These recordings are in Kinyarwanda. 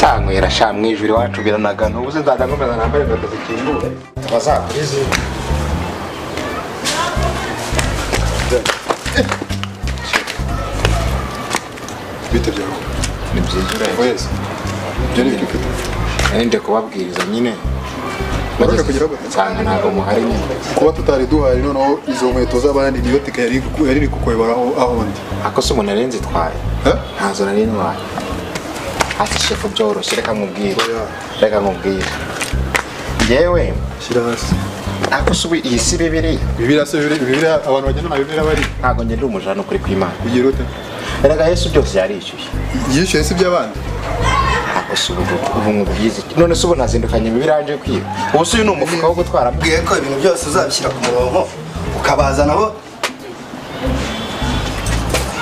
Sanywera sha mwijuru iwacu biranagana ubu se nzajya nkomeza nambare inkweto zikinguye bazakurize. Bite byawe? Ni byiza urebe. Wese. Ibyo ni ibyo. Nari kubabwiriza nyine. Baraka kugira gute? Nsanga ntabwo muhari nyine. Kuba tutari duhari noneho izo nkweto z'abandi niyo tike yari kukuyobora aho ndi. Ako se umuntu arenze itwaye? Ntazo nari ntwaye. Ati shefu byoroshye reka nkubwire. Reka nkubwire. Yewe shyira hasi. Ako se iyi si bibiri. Bibiri se bibiri abantu bagenda na bibiri bari. Ntago ngende umujana ukuri kw'Imana. Ugira ute? Erega Yesu byose yarishyuye. Yishyuye si by'abandi. Ako se ubu nkubwize. None se ubu nazindukanye bibiri kwiba. Ubu se uyu ni umufuka wo gutwara. Bwiye ko ibintu byose uzabishyira ku murongo ukabaza nabo.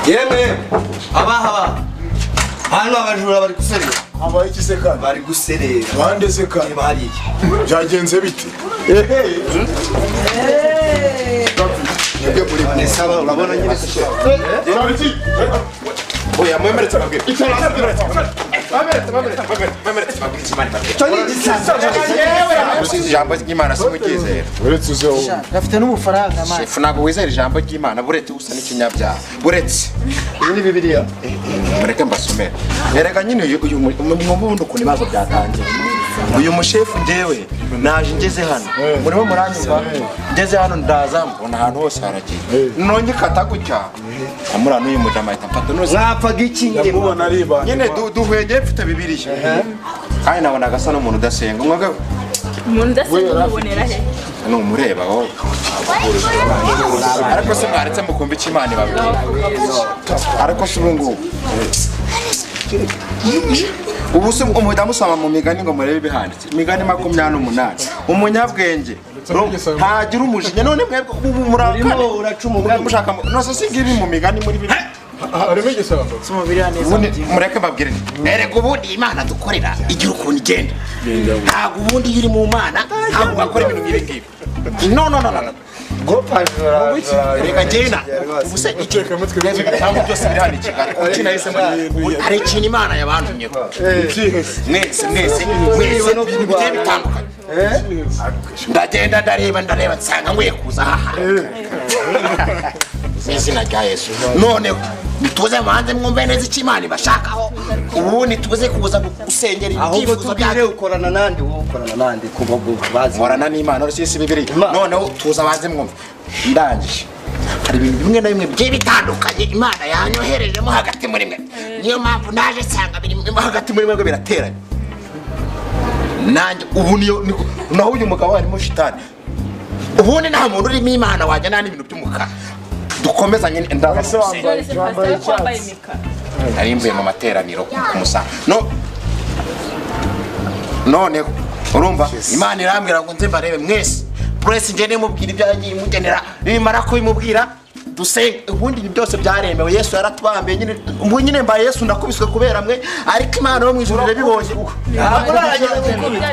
Yemwe abaha hano abajura bari guserera. Abaye iki se kandi? Bari guserera. Bande se kandi? Bariye. Byagenze bite? Nibyo muri nisaba urabona nyine se. Oya mwemeretse ababwire. Mwemeretse ababwire. Ijambo ry'Imana simukizera. Uretse uzeho. Gafite n'ubufaranga man. Shefu ntabwo wizera ijambo ry'Imana buretse usa n'ikinyabyaha. Buretse. Iyi ni Bibiliya. Mureke mbasomere. Erega nyine uyu mwumva ukuntu ibibazo byatangiye. Uyu mushefu njyewe naje ngeze hano. Murimo muranyumva? Ngeze hano ndaza mbona ahantu hose haragiye. Nonye kata gutya. Amura n'uyu mujama ahita mfata nose. Mwapfaga iki njye? Ndamubona ari ibanga. Nyine duhwegeye mfite Bibiliya. Kandi nabonaga asa n'umuntu udasenga. Umwuga umuntu udasenga umubonera he? Numureba wowe. Ariko se mwaretse mukumva icyo Imana ibabwira. Ariko se ubu ngubu ubu se umudamu usoma mu migani ngo murebe ibihanditse. Imigani 28. Umunyabwenge ntagira umujinya none mwebwe ubu murakane uraca mushaka nose si ngibi mu migani muri bibi. Harimo igisambo. Soma Bibiliya neza. Mureke mbabwire. Erega ubundi Imana dukorera igira ukuntu igenda. Ntabwo ubundi iyo uri mu Mana ntabwo wakora ibintu nk'ibi ngibi. No no no no. Reka ngenda. Ubu se ibitambo byose biri hano i Kigali. Kuki nahisemo hari ikintu Imana yabantumyeho. Mwese mwese mwese ibintu bigiye bitandukanye. Ndagenda ndareba nsanga nkwiye kuza aha. Izina rya Yesu. None nituze muhanze mwumve neza icyo Imana ibashakaho. Ubu nituze kuza gusengera ibyifuzo byacu. Ukorana nande wowe ukorana nande kuba bazi. Nkorana n'Imana uretse si Bibiliya. Noneho tuza banze mwumve. Ndangije. Hari ibintu bimwe na bimwe bigiye bitandukanye Imana yanyoherejemo hagati muri mwe. Niyo mpamvu naje nsanga biri hagati muri mwe birateranye. Nanjye ubu niyo naho uyu mugabo harimo shitani. Ubundi nta muntu urimo Imana wajya nta n'ibintu by'umukara. Dukomezanye ndaza gusenga. Nari mvuye mu materaniro ku musa. No none urumva Imana irambwira ngo nze mbarebe mwese. Press ngende mubwira ibyo yagiye imugenera. Nimara kubimubwira Dusenge. Ubundi ibi byose byaremewe, Yesu yaratubambiye nyine. Ubu nyine mbaye Yesu, ndakubiswe kubera mwe, ariko Imana yo mu ijuru irabibonye. Ntabwo uragera gukubita,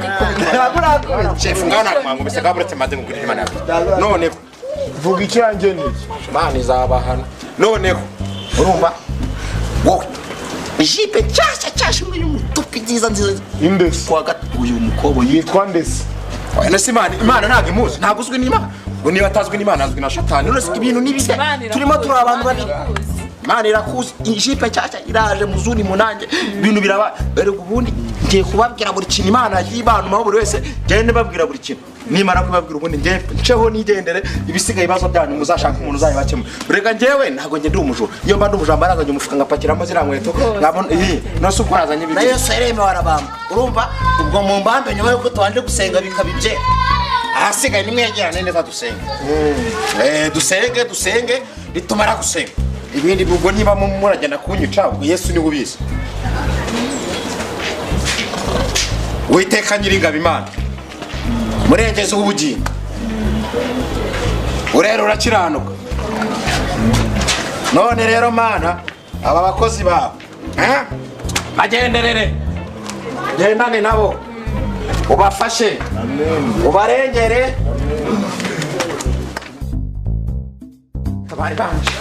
ntabwo urakubita shefu. Ngaho nakwangubise kaburetse maze ngugurira Imana yawe. Noneho Vuga icyanjye ni iki? Imana izabahana. Noneho urumva wowe, ijipe nshyashya nshyashya imwe y'umutuku nziza nziza. Indesi. Kuwa uyu mukobwa Yitwa ndesi? Oya, se Imana ntabwo imuzi, ntabwo uzwi n'Imana. Ngo niba atazwi n'Imana, azwi na Shatani. None se ibintu ni bishya? Imana Turimo irakuzi, turi abantu Imana babiri. irakuzi. Imana irakuzi. Ijipe nshyashya iraje, muzuni munange, ibintu biraba. Erega ubundi ngiye kubabwira buri kintu Imana yibantumaho buri wese, ngende babwira buri kintu. Nimara kubabwira, ubundi ngiye nceho nigendere. Ibisigaye ibibazo byanyu muzashaka umuntu uzabibakemura. Reka njyewe ntabwo njye ndi umujura. Iyo mba ndi umujura, mba nazanye umufuka ngapakiramo ziriya nkweto, nkabona iyi. None se ubwo nazanye Na bibiri? Yesu yaremewe arabamba. Urumva ubwo mu mbambe, nyuma yuko tubanje gusenga bikaba ibyera. Ahasigaye nimwegerane neza dusenge. Dusenge, dusenge. Nitumara gusenga, ibindi ubwo niba muragenda kunyica, ubwo Yesu niwe ubizi. Witeka Nyiringabo Imana, murengezi w'ubugingo, urera urakiranuka. None rero Mana, aba bakozi bawe, eh, bagenderere, gendane nabo, ubafashe, ubarengere. Bari banje.